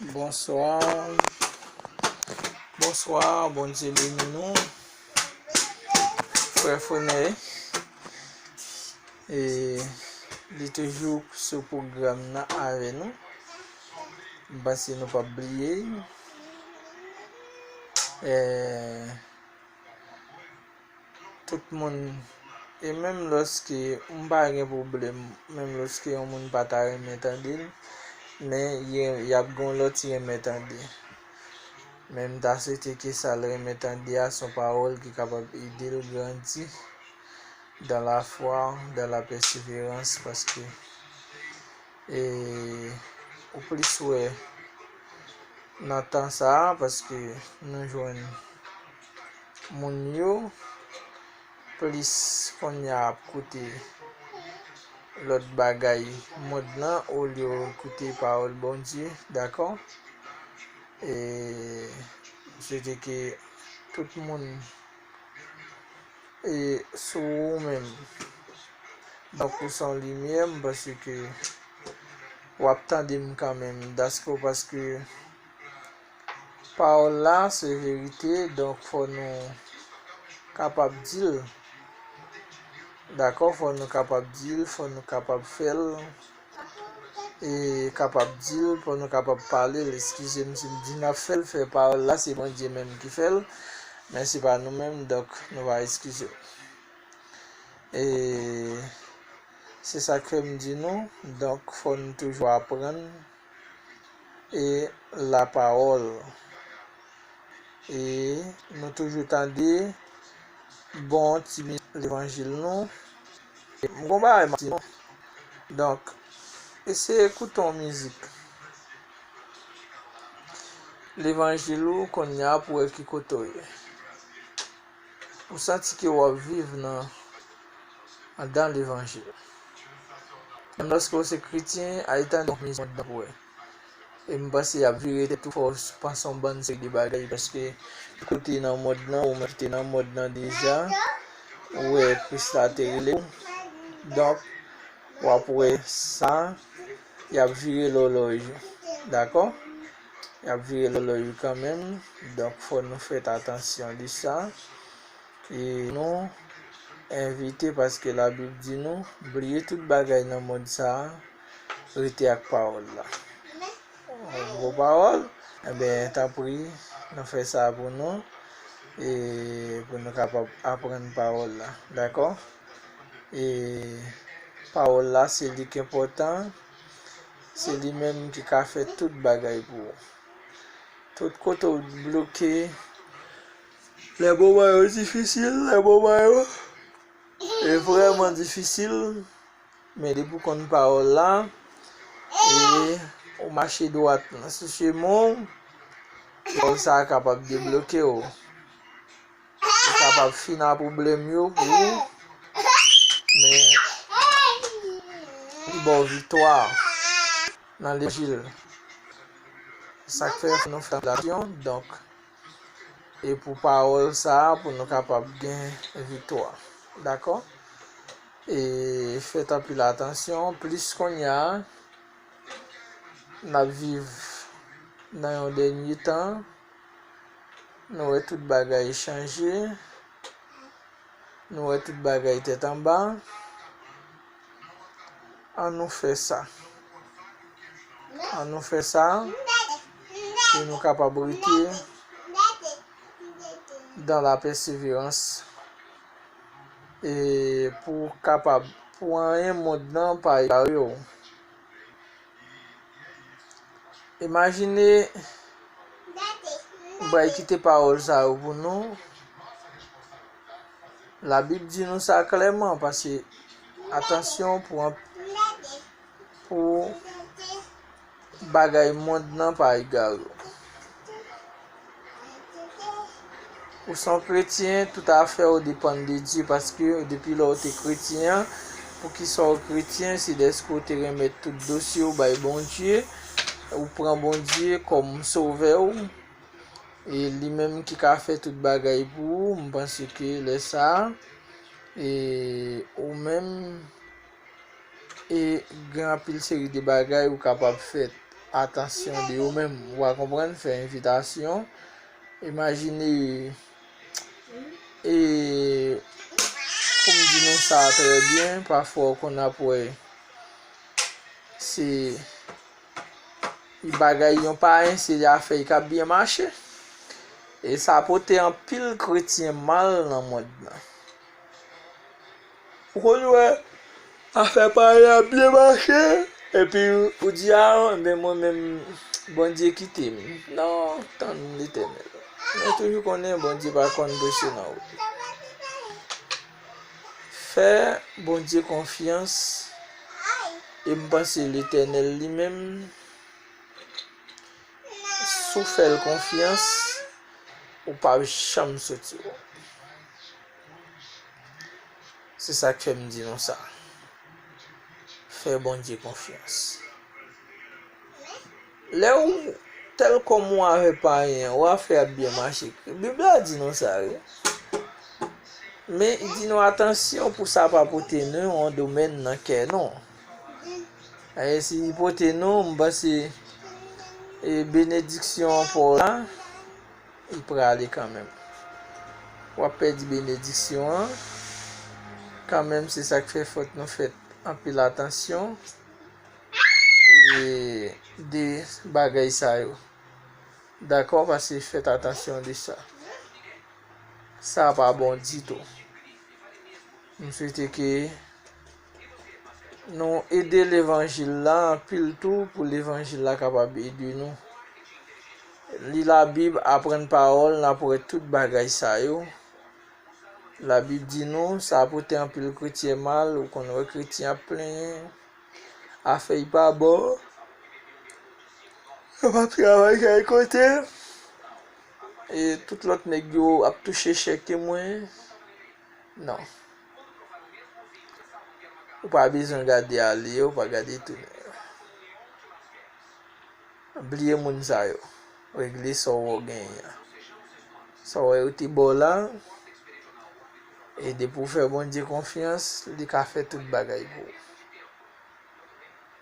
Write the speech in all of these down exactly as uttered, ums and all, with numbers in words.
Bonswa. Bonswa, Bondye beni nou. Frè Frenè, e, li toujou sou pwogram nan avè nou. M panse nou p ap bliye. E, tout moun, e menm lòske m pa gen pwoblèm, menm lòske yon moun pa ta renmen tande l, men y ap gen yon lòt ki renmen tande. Men m ta swete ke sa l renmen tande a se yon pawòl ki kapab ede l grandi dans la foi, dans la persévérance, paske, e, ou plis wè nan tan sa a, paske nou jwenn moun yo plis kounye a ap koute lòt bagay mond lan olye yo koute pawòl Bondye, dakò? E m swete ke tout moun, e, sou ou menm, donk ou se yon limyè, m panse ke w ap tande m kanmenm, dakò, paske pawòl la se verite, donk fò nou kapab di l. Dakò, fò nou kapab di l, fò nou kapab fè l, e kapab di l, fò nou kapab pale l. Eskize m si m di n ap fè l, fè pawòl la, se Bondye menm ki fè l, men se pa nou menm, donk nou va eskize. E se sa ke m di nou, donk fò nou toujou aprann e lapawòl. E nou toujou tande bon ti mizik levanjil nou. M gon bagay m ap di nou. Donk, eseye koute yon mizik levanjil ou kounye a pou wè ki kote w ye. Ou santi ke w ap viv nan, anndan levanjil. Menm lòske w se kretyen, al tande yon mizik anndan pou wè. E m panse y ap vire tèt ou, fò w panse yon bann seri de bagay, paske kote nan mond lan, ou menm ki te nan mond lan deja, ou wè Kris la te rele w. Donk, w ap wè sa, y ap vire lòlòj ou. Dakò? Y ap vire lòlòj ou kanmenm. Donk, fò nou fè atansyon de sa. E nou envite, paske Labib di nou, bliye tout bagay nan mond sa a, rete ak pawòl la. Yon gwo pawòl, enben, tanpri, nou fè sa pou nou, e pou nou kapab aprann pawòl la, dakò? E pawòl la, se li ki enpòtan, se li menm ki ka fè tout bagay pou ou. Tout kote w bloke, lè moman yo difisil, lè moman yo e vrèman difisil, men depi w konn pawòl la, e ou mache dwat nan sou chemen w, pawòl sa a kapab debloke w. Ou kapab fin a pwoblèm yo pou ou, men li ba w viktwa nan levanjil. Sa k fè fò nou fè atansyon, donk, e pou pawòl sa a, pou nou kapab gen viktwa. Dakò? E fèt anpil atansyon, plis kounye a, n ap viv nan yon dènye tan, nou wè tout bagay chanje, nou wè tout bagay tèt anba. An nou fè sa. An nou fè sa pou nou kapab rete dans la persévérance. E pou kapab, pou anyen mond lan pa egare w. Imajine, m pral kite pawòl sa yo pou nou. Labib di nou sa klèman, paske atansyon pou, pou bagay mond lan pa egare w. Ou se yon kretyen, toutafè ou depann de Dye, paske depi lè w te kretyen an, poukisa w kretyen, se dèske w te remèt tout dosye w bay Bondye, ou pran Bondye kòm sovè w, e li menm ki ka fè tout bagay pou ou, m panse ke lè sa a, e ou menm, e gen anpil seri de bagay ou kapab fè. atansyon de yo menm. Ou a konprann, fè envitasyon. Imajine, e, pou m di nou sa trè byen, pafwa w konn ap wè se bagay yon payen, se afè y k ap byen mache. E sa pote anpil kretyen mal nan mond lan. Ou konn wè afè payen ap byen mache, epi ou di, a, men mwen menm, Bondye kite m. Non, tann Letènèl. Mwen toujou konnen Bondye pa konn preche nan wout. Fè Bondye konfyans, e m panse Letènèl li menm, si w fè l konfyans, ou p ap janm soti wont. Se sa k fè m di nou sa. Fè Bondye konfyans. Lè ou tèlkòm ou avè payen, ou afè ap byen mache. Bib la di nou sa, wi. Men, li di nou atansyon pou sa pa pote nou yon domèn nan kè nou. E si li pote nou, m panse, e, benediksyon an pa w la, li prale kanmenm. W ap pèdi benediksyon an. Kanmenm, se sa k fè fòk nou fè anpil atansyon, e, de bagay sa yo. Dakò, paske fèt atansyon de sa. Sa pa bon ditou. M swete ke nou ede levanjil la anpil tou, pou levanjil la kapab ede nou. Li Labib, aprann pawòl, n ap wè tout bagay sa yo. Labib di nou, sa pote anpil kretyen mal, ou konn wè kretyen ap plenyen, afè y pa bon, yo p ap travay kèk kote, e tout lòt nèg yo ap touche chèk mwen. Non. Ou pa bezwen gade ale yo, ou pa gade tounen yo. Bliye moun sa yo. Regle sa w genyen an. Sa w wè yo te ba w la, e depi w fè Bondye konfyans, li ka fè tout bagay pou ou.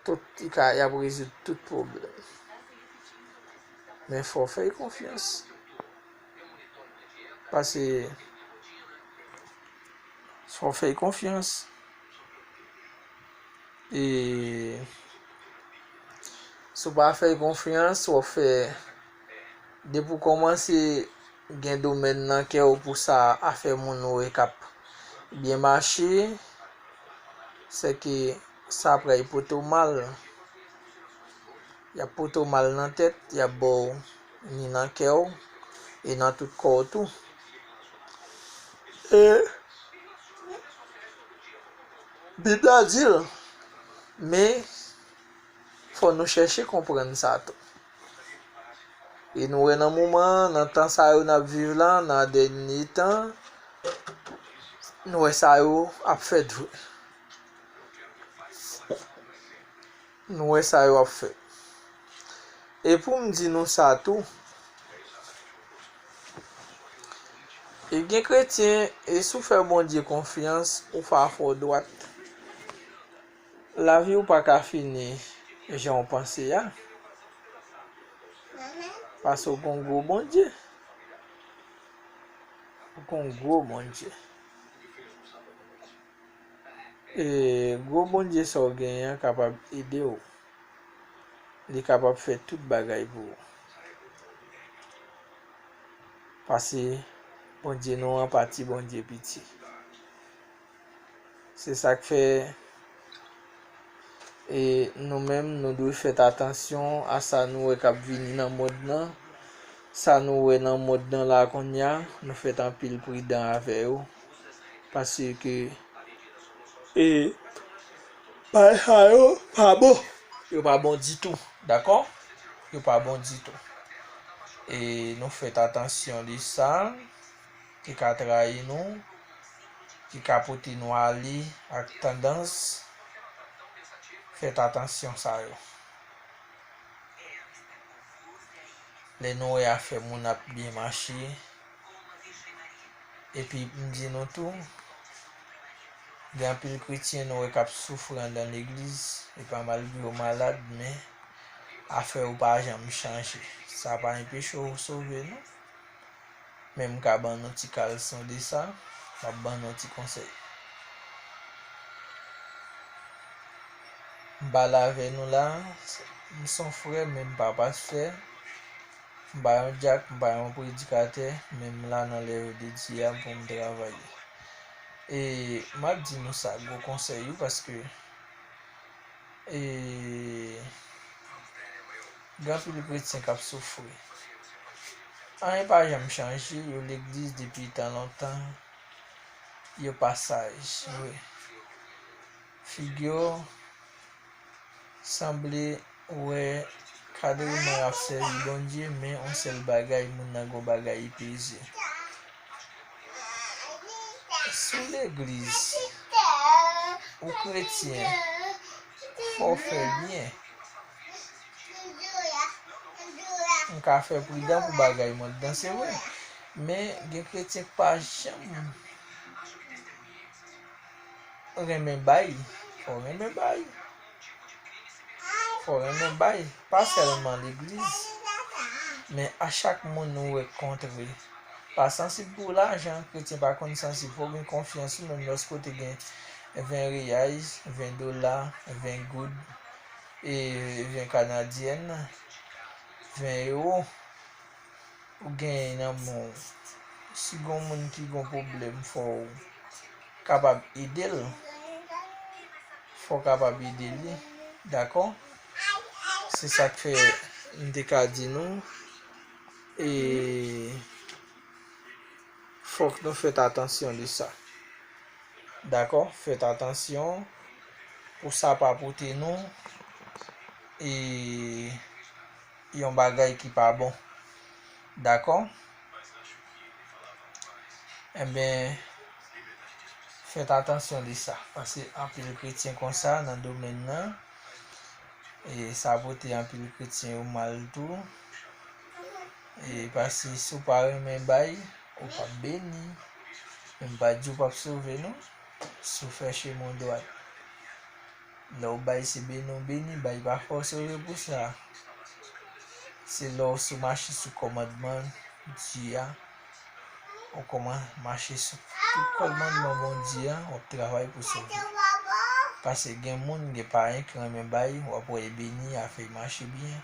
Tout, li ka, y ap rezoud tout pwoblèm. Men fò w fè l konfyans. Paske fò w fè l konfyans. E si w pa fè l konfyans, w ap fè, depi w kòmanse gen domèn nan kè w pou sa afè moun ou wè k ap byen mache, sèke sa pral pote w mal. Y ap pote w mal nan tèt, y ap ba w ni nan kè w, e nan tout kò w tou. E Bib la di l, men fò nou chèche konprann sa tou. E nou wè nan moman, nan tan sa yo n ap viv la, nan dènye tan, nou wè sa yo ap fèt vre. Nou wè sa yo ap fè. E pou m di nou sa tou, e gen kretyen, e si w fè Bondye konfyans, ou pa fè w dwat. Lavi w pa ka fini jan w panse a. Paske w gon gwo Bondye. W gon gwo Bondye. E gwo Bondye sa w genyen an kapab ede w. Li kapab fè tout bagay pou ou. Paske Bondye nou an pa ti Bondye piti. Se sa k fè, e, nou menm, nou dwe fèt atansyon a sa nou wè k ap vini nan mond nan. Sa nou wè nan mond nan la kounye a, nou fèt anpil pridan avè yo. Paske, e, bagay sa yo pa bon. Yo pa bon ditou, dakò? Yo pa bon ditou. E nou fèt atansyon de sa ki ka trayi nou, ki ka pote nou ale ak tandans, fèt atansyon sa yo. Lè nou wè afè moun ap byen mache, epi m di nou tou, gen anpil kretyen nou wè k ap soufri anndan legliz, e pa malgre yo malad, men afè yo pa janm chanje. Sa pa enpeche w sove, non. Men m ka ban nou ti kalson de sa, m ap ban nou ti konsèy. M pale avè nou la, m se yon frè, men m pa pastè. M pa yon dyak, m pa yon predikatè, men m la nan lèv de Dye a pou m travay. E m ap di nou sa, gwo konsèy, wi, paske, e, gen anpil kretyen k ap soufri. Anyen pa janm chanje, yo legliz depi tan lontan, yo pa saj vre. Figi yo sanble wè kadreman y ap sèvi Bondye, men yon sèl bagay, moun nan gon bagay peze. Si w legliz, ou kretyen, fò w fè byen. M ka fè pridan pou bagay mwen t danse vre. Men gen kretyen k pa janm renmen bay. Fò w renmen bay. Fò w renmen bay. Pa sèlman legliz, men a chak moun ou renkontre. Pa sansib pou lajan, kretyen pa konn sansib. Fò w gen konfyans ou menm lòske w te gen ven reyay, ven dola, ven goud, e ven kanadyèn, ven ewo. Ou genyen nan men w. Si gon moun ki gon pwoblèm, fò w kapab ede l. Fò w kapab ede li. Dakò? Se sa k fè m te ka di nou. E fòk nou fèt atansyon de sa. Dakò? Fèt atansyon pou sa pa pote nou, e, yon bagay ki pa bon. Dakò? Enben, fèt atansyon de sa. Paske anpil kretyen konsa nan domèn nan. E sa pote anpil kretyen yo mal tou. E paske si w pa renmen bay, ou p ap beni. Men m pa di w p ap sove non. Si w fè chemen w dwat. Lè w bay, se beni w beni, bay pa fè w sove pou sa. Se lè w sou mache sou kòmandman Dye a, ou kòman mache sou tout kòmandman Bondye a, w ap travay pou sove. Paske gen moun, gen payen ki renmen bay, w ap wè l beni, afè l mache byen.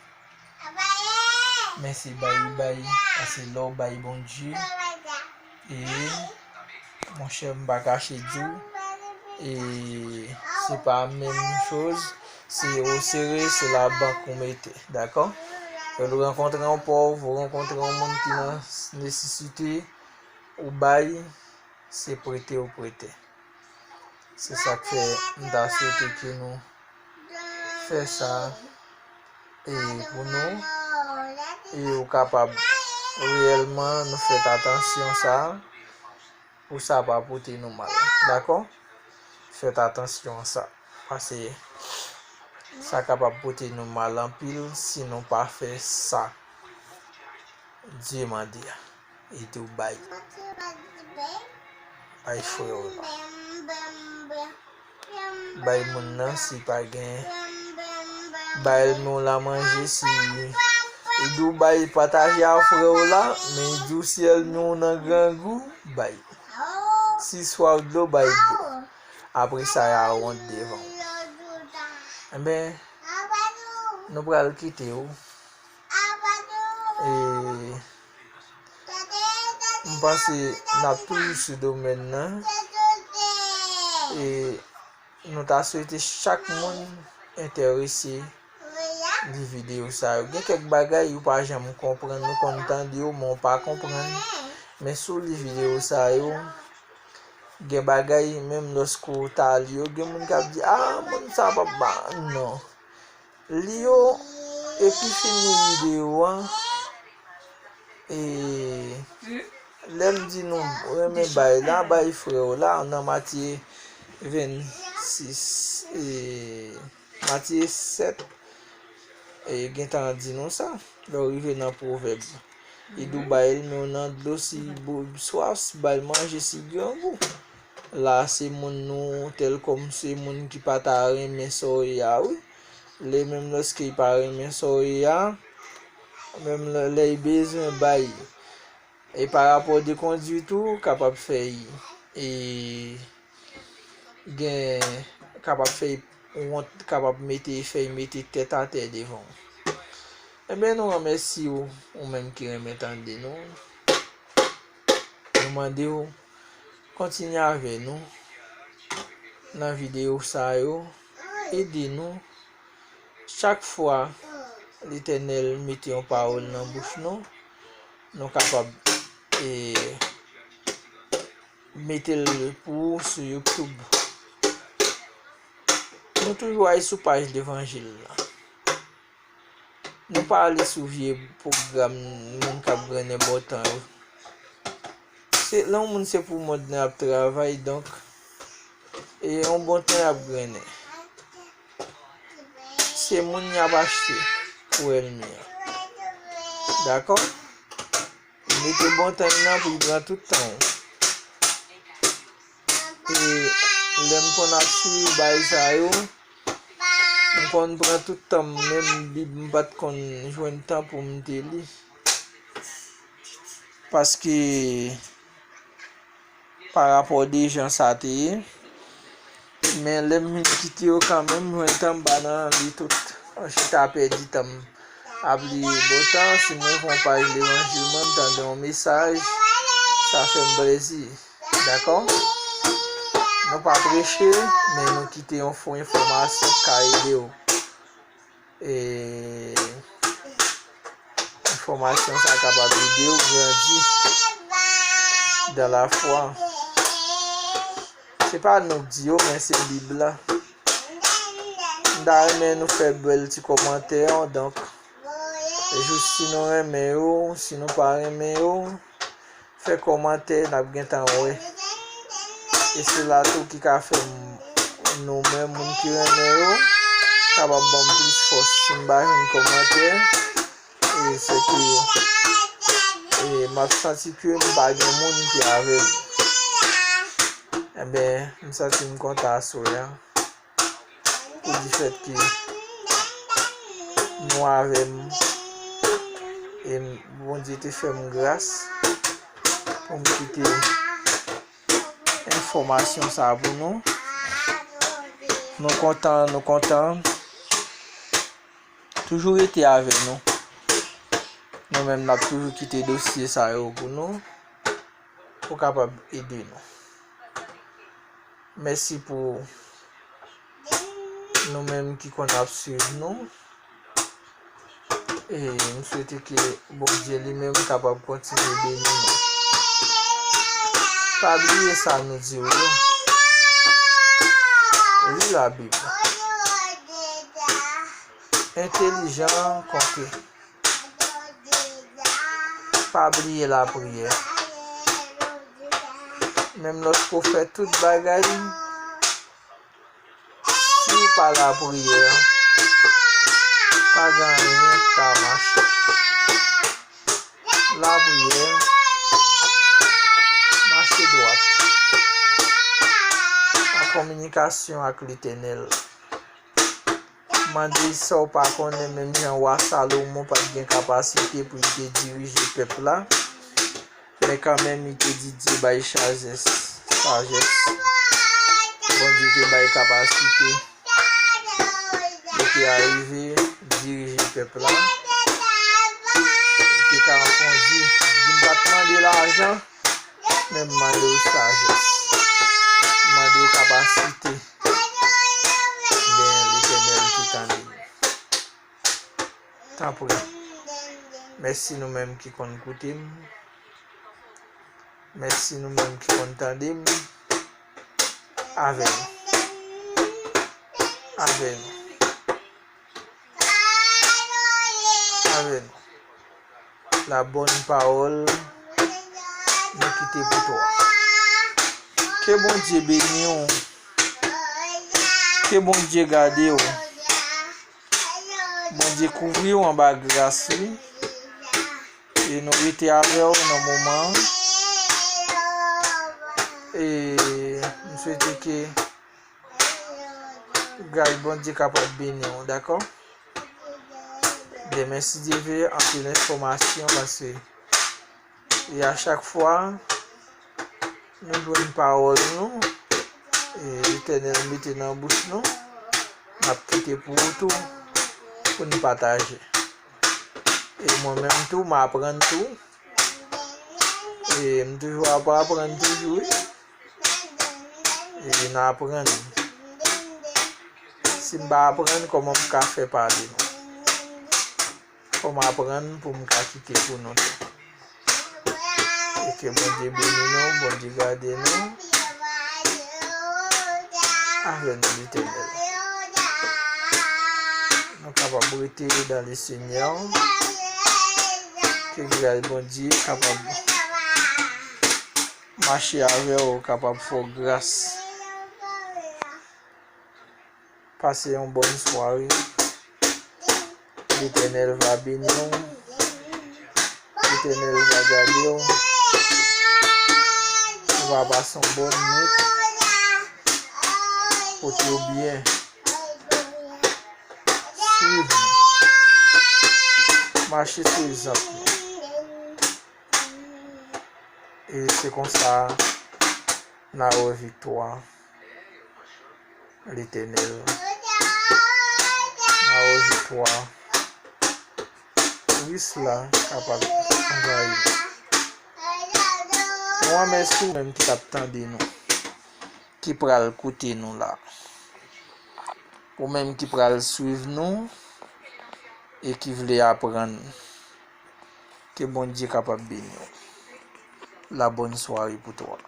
Men se bay li bay, paske lè w bay Bondye, e, monchè, m pa kache di w, e, se pa menm choz, se ou sere, se labank ou mete, dakò? Lè w rankontre yon pòv, ou rankontre yon moun ki nan nesesite, ou bay, se prete ou prete. Se sa k fè m ta swete ke nou fè sa, e, pou nou, e ou kapab reyèlman nou fèt atansyon sa, pou sa pa pote nou mal. Dakò? Fèt atansyon a sa. Paske sa kapab pote nou mal anpil si nou pa fè sa Dye mande a. Ede w bay. Bay frè w la. Bay moun nan si pa gen. Bay ènmi w la manje si. Ede w bay, pataje a frè w la, men ede w si ènmi w nan grangou, bay. Si swaf dlo, bay dlo. Apre sa, y a wont devan w. Enben, nou pral kite w. E, m panse n ap toujou sou domèn nan. E nou ta swete chak moun enterese li videyo sa yo. Gen kèk bagay ou pa janm konprann, ou konn tande yo, men w pa konprann. Men si w li videyo sa yo, gen bagay, menm lòske w ta li yo, gen moun k ap di, "Ah, moun sa p ap ba," non. Li yo, epi fin li videyo a. E, lè m di nou renmen bay la, bay frè w la, nan Matye vennsis, e, Matye sèt, e, gentan di nou sa. Lè w rive nan Pwovèb, ede w bay ènmi w nan dlo si bo-, swaf, bay l manje si grangou. La, se moun nou, tèlkòm se moun ki pa ta renmen sa w ye a, wi. lè menm lòske l pa renmen sa w ye a, menm lè, lè l bezwen bay. E pa rapò de kondwit ou kapab fè l, e gen, kapab fè l wont, kapab mete, fè l mete tèt atè devan w. Ebyen, nou remèsye w, ou menm ki renmen tande nou. Nou mande w kontinye avè nou nan videyo sa yo, ede nou chak fwa Letènèl mete yon pawòl nan bouch nou, nou kapab, e, mete l pou ou sou YouTube. Nou toujou al sou paj levanjil la. Nou pa ale sou vye pwogram moun k ap grennen bon tan yo. Se, lè yon moun se pou mond lan y ap travay, donk, e yon bon tan y ap grennen. Se moun y ap achte pou ènmi an. Dakò? Mete bon tan nan pou l pran tout tan w. E lè m konn ap swiv bagay sa yo, m konn pran tout tan m, menm Bib m pa t konn jwenn tan pou m te li. Paske pa rapò de jan sa te ye. Men lè m vin kite yo kanmenm, m jwenn tan m pa nan li tout. M chita pèdi tan m ap li bon tan. Si m ouvri yon paj levanjil mwen, m tande yon mesaj, sa fè m plezi. Dakò? Nou pa preche, men nou kite yon fon enfòmasyon k ka ede w. E enfòmasyon sa kapab ede w grandi dans la foi. Se pa nou k di yo, men se Bib la. M ta renmen nou fè bèl ti kòmantè yo, donk, jis si nou renmen yo, si nou pa renmen yo, fè kòmantè, n ap gentan wè. E se la tou ki ka fè m, nou menm, moun ki renmen yo, kapab ban m plis fòs. Si m pa jwenn kòmantè, e se ke, e m ap santi ke m pa gen moun ki avè m. Enben, m santi m kontan aswè a. Pou difèt ke nou avè m, e m, Bondye te fè m gras pou m kite enfòmasyon sa a pou nou. Nou kontan, nou kontan. Toujou rete avè nou. Nou menm, n ap toujou kite dosye sa yo pou nou, pou kapab ede nou. Mèsi pou nou menm ki konn ap swiv nou. E m swete ke Bondye li menm kapab kontinye beni nou. Pa bliye sa nou di w yo. Li Labib. Entèlijan konke. Pa bliye lapriyè. Menm lòske w fè tout bagay, si w pa lapriyè, pa gen anyen k ka mache. Lapriyè, mache dwat. An kominikasyon ak Letènèl. Mande sa w pa konnen, menm jan wa Salomon pa t gen kapasite pou l te dirije pèp la, men kanmenm li te di Dye bay sajès, sajès. Bondye te bay kapasite, li te arive dirije pèp la. Li te ka kondi, di m pa t mande lajan, men m mande w sajès. M mande w kapasite. Ebyen, Letènèl ki tande m. Tanpri. Mèsi nou menm ki konn koute m. Mèsi nou menm ki konn tande m. Avè nou. Avè nou. Avè nou. La bonne parole nou kite pou twa. Ke Bondye beni w. Ke Bondye gade w. Bondye kouvri w anba gras li. E nou rete avè w nan moman an. E m swete ke Gras Bondye kapab beni w, dakò? Demen, si Dye vle, anpil enfòmasyon, paske e a chak fwa nou jwenn pawòl nou, e Letènèl mete nan bouch nou, n ap kite pou ou tou, pou n pataje. E mwen menm tou, m aprann tou. E m toujou ap aprann toujou, wi. E n aprann. Si m pa aprann, kòman m ka fè pale nou? Fò m aprann pou m ka kite pou nou tou. E ke Bondye beni nou, Bondye gade nou. Avè nou, Letènèl. Nou kapab rete dans le Seigneur. Ke gras Bondye kapab mache avè w, kapab fè w gras. Pase yon bòn sware. Letènèl va beni w. Letènèl va gade w. Ou va pase yon bòn nwit. Pote w byen. Swiv nou. Mache sou egzanp nou. E se konsa n a wè viktwa Letènèl. N a wè viktwa Kris la kapab anvayi nou. Mwen renmèsye ou menm ki t ap tande nou, ki pral koute nou la. Ou menm ki pral swiv nou e ki vle aprann. Ke Bondye kapab beni w. La bonne soirée pou twa.